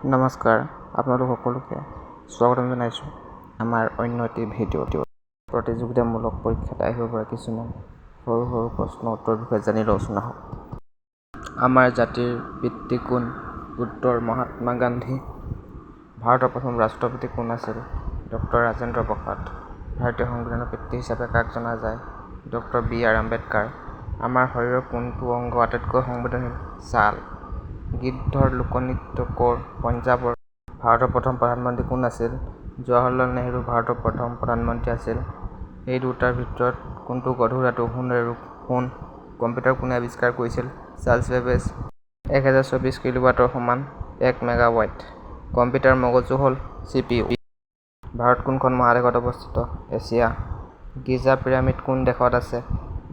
নমস্কাৰ, আপোনালোক সকলোকে স্বাগতম জনাইছোঁ আমাৰ অন্য এটি ভিডিঅ'ত। প্ৰতিযোগিতামূলক পৰীক্ষাত আহিব পৰা কিছুমান সৰু সৰু প্ৰশ্ন উত্তৰৰ বিষয়ে জানি লওঁচোন আহক। আমাৰ জাতিৰ পিতৃ কোন? উত্তৰ মহাত্মা গান্ধী। ভাৰতৰ প্ৰথম ৰাষ্ট্ৰপতি কোন আছিল? ডক্টৰ ৰাজেন্দ্ৰ প্ৰসাদ। ভাৰতীয় সংবিধানৰ পিতৃ হিচাপে কাক জনা যায়? Doctor B R Ambedkar. আমাৰ শৰীৰৰ কোনটো অংগ আটাইতকৈ সংবেদনশীল? ছাল। গিদ্ধৰ লোকনৃত্য ক'ৰ? পঞ্জাৱৰ। ভাৰতৰ প্ৰথম প্ৰধানমন্ত্ৰী কোন আছিল? জৱাহৰলাল নেহৰু ভাৰতৰ প্ৰথম প্ৰধানমন্ত্ৰী আছিল। এই দুটাৰ ভিতৰত কোনটো গধুৰ ধাতু? সোণেৰে সোণ। কম্পিউটাৰ কোনে আৱিষ্কাৰ কৰিছিল? Charles Babbage. 1024 কিলোৱাটৰ সমান 1 মেগাৱাট। কম্পিউটাৰৰ মগজু হ'ল চি পি ইউ। ভাৰত কোনখন মহাদেশত অৱস্থিত? এছিয়া। গিজা পিৰামিড কোন দেশত আছে?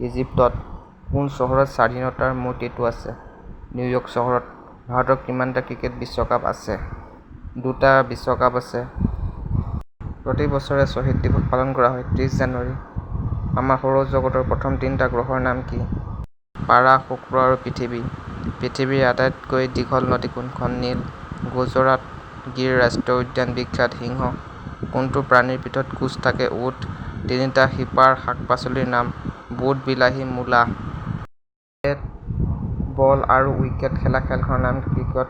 ইজিপ্তত। কোন চহৰত স্বাধীনতাৰ মূৰ্তিটো আছে? নিউয়ৰ্ক চহৰত। ভাৰতৰ কিমানটা ক্ৰিকেট বিশ্বকাপ আছে? দুটা বিশ্বকাপ আছে। প্ৰতি বছৰে শ্বহীদ দিৱস পালন কৰা হয় 30 জানুৱাৰী। আমাৰ সৌৰজগতৰ প্ৰথম তিনিটা গ্ৰহৰ নাম কি? পাৰা, শুক্ৰ আৰু পৃথিৱী। পৃথিৱীৰ আটাইতকৈ দীঘল নদী কোনখন? নীল। গুজৰাট গিৰ ৰাষ্ট্ৰীয় উদ্যান বিখ্যাত সিংহ। কোনটো প্ৰাণীৰ পিঠত কুঁজ থাকে? উট। তিনিটা শিপাৰ শাক-পাচলিৰ নাম? বুট, বিলাহী, মূলা। বেট, বল আৰু উইকেটত খেলা খেলখনৰ নাম ক্ৰিকেট।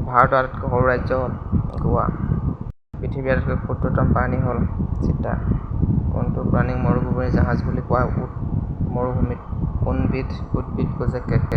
ভাৰতৰ আটাইতকৈ সৰু ৰাজ্য হ'ল গোৱা। পৃথিৱীৰ আটাইতকৈ ক্ষুদ্ৰতম প্ৰাণী হ'ল চিতা। কোনটো প্ৰাণীক মৰুভূমিৰ জাহাজ বুলি কোৱা হয়? উট। মৰুভূমিত কোনবিধ উদ্ভিদ গজে? কেক।